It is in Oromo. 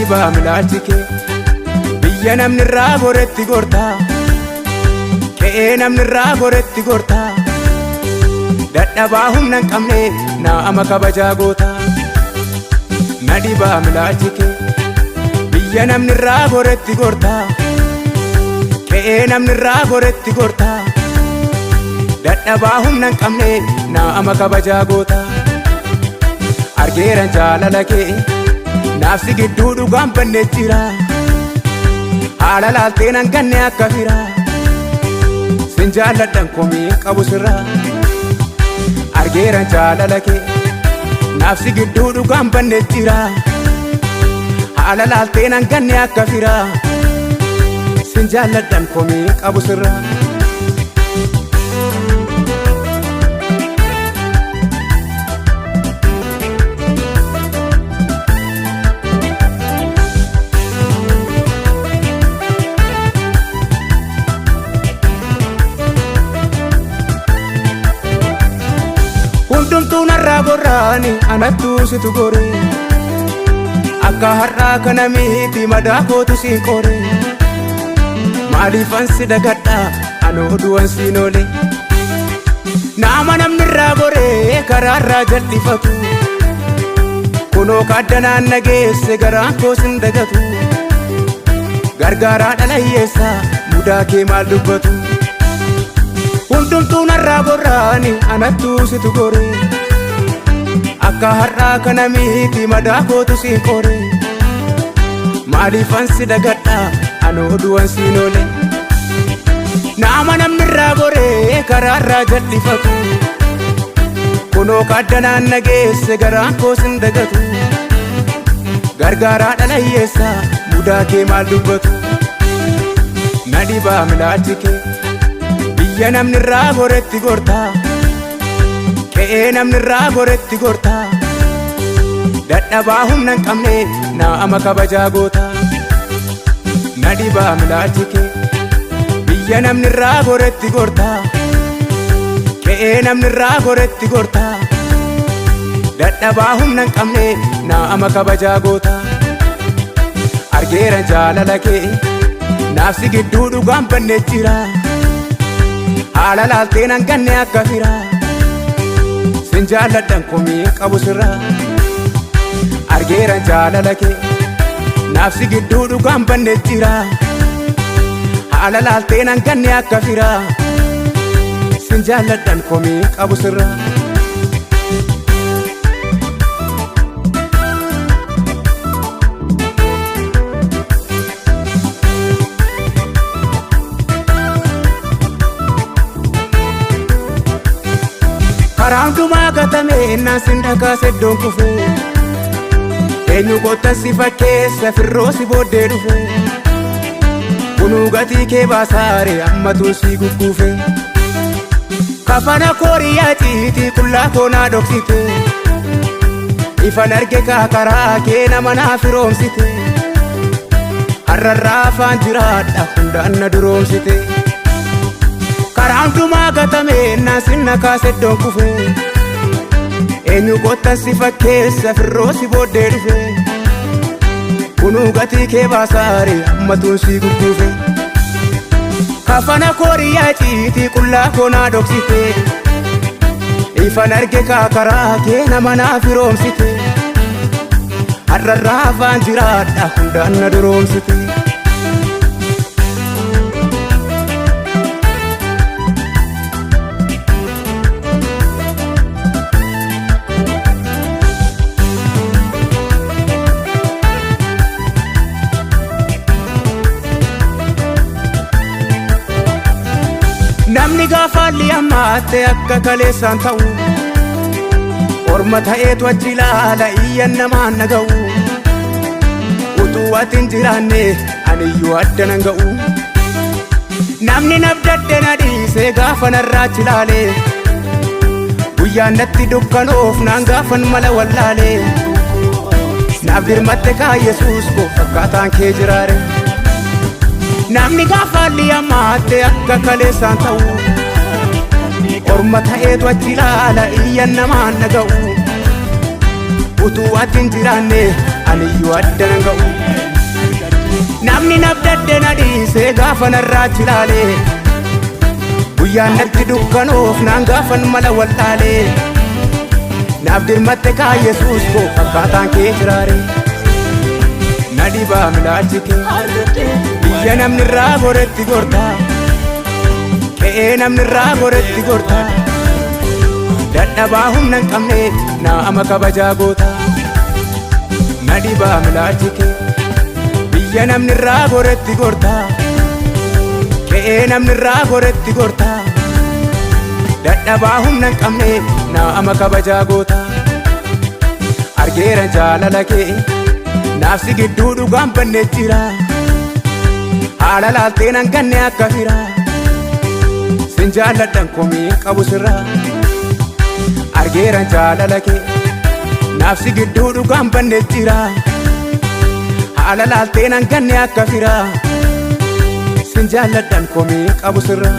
Dhibaa milaalchi kee biyya namni irraa goretti gortaa, qe'ee namni irraa goretti gortaa, dadhabaa humna hin qabne naama kabajaa gootaa. Na dhibaa milaalchi kee biyya namni irraa goretti gortaa, qe'ee namni irraa goretti gortaa, dadhabaa humna hin qabne naama kabajaa gootaa. Argeeran jaalala kee naafsi gidduu dhugaan banne jira, haala laaltee nan ganne akka fira, sin jaalladhan komii qabu sirraa. Argeeran jaalala kee naafsi gidduu dhugaan banne jira, haala laaltee nan ganne akka fira, sin jaalladhan komii qabu sirraa. Hundumtuu narraa gorraani anattuu situ gore, akka har'aa kana miti madaa kootu siin qore, maaliifan si dagadha anoo du'an siin oole. Nama namni irraa goree karaarraa jal'ifatu, kunoo kaaddanaan nageesse garaan koo sin dagatu, gargaaraa dhala hiyyeessaa mudaa kee maal dubbatu. Hundumtuu narraa gorraani anattuu situ gore, akka har'aa kana miti madaa kootu siin qore, maaliifan si dagadha anoo du'an siin oole. Nama namni irraa goree karaarraa jal'ifatu, kunoo kaaddanaan nageesse garaan koo sin dagatu, gargaaraa dhala hiyyeessaa mudaa kee maal dubbatu. Na dhibaa milaalchi kee biyya namni irraa goretti gortaa, qe'ee namni irraa goretti gortaa, dadhabaa humna hin qabne naama kabajaa gootaa. Na dhibaa milaalchi kee biyya namni irraa goretti gortaa, qe'ee namni irraa goretti gortaa, dadhabaa humna hin qabne naama kabajaa gootaa. Argeera jaalala kee naafsi gidduu dhugaan banne jira, haala laaltee nan ganne akka fira, sin jaalladhan komii qabu sirraa. Argeera jaalala kee naafsi gidduu dhugaan banne jira, haala laaltee nan ganne akka fira, sin jaalladhan komii qabu sirraa. Karaa hundumaa gatame naan sin dhakaase iddoon kufe, eenyu kottan si fakkeessa firroo si booddee dhufe, kunuu gatii kee baasaare ammatu si gugguufe. Kafana kooriyaa ciitii qullaa koo naa dhoksite, ifan arge karaa kee nama naa firoomsite, har'arraa afaan jiraadha hundaan na duroomsite. Karaa hundumaa gatame naan sin nakaase iddoon kufe, eenyu kottan si fakkeessa firroo si booddee dhufe, kunuu gatii kee baasaare ammatuun si gugguufe. Kafana kooriyaa ciitii qullaa koo naa dhoksite, ifan arge karaa kee nama naa firoomsite, har'arraa afaan jiraadha hundaan na duroomsite. Namni gaafa haalli hammaatte akka kaleessaan ta'u, orma ta'eetu achi ilaala iyyan namaan naga'u, utuu ati hin jiraanne aniyyuu adda nan ga'u. Namni nabdadde na dhiise gaafa narraa achi ilaale, guyyaan natti dukkanoof naan gaafan mala wallaale, naaf dirmatte kaa Yesuus koo fakkaataan kee jiraare. Namni gaafa haalli hammaatte akka kaleessaan ta'u, orma ta'eetu achi ilaala iyyan namaan naga'u, Utuu ati hin jiraanne aniyyuu adda nan ga'u. Namni nabdadde na dhiisee gaafa narraa chilaale. Guyyaan natti dukkanoof naan gaafan mala wallaalee. Naaf dirmatte kaa Yesuus koo akkaataan kee jiraare. Na dhibaa milaalchi kee biyya namni irraa goretti gortaa. Qe'ee namni irraa goretti gortaa. Dadhabaa humna hin qabne naama kabajaa goota. Na dhibaa milaalchi kee biyya namni irraa goretti gortaa. Qe'ee namni irraa goretti gortaa. Dadhabaa humna hin qabne naama kabajaa goota. Argeera jaalala kee naafsi gidduu dhugaan banne jira. Haala laaltee nan ganne akka fira. Sin jaalladhan komii qabu sirraa. Argeera jaalala kee naafsi gidduu dhugaan banne jira. Haala laaltee nan ganne akka fira. Sin jaalladhan komii qabu sirraa.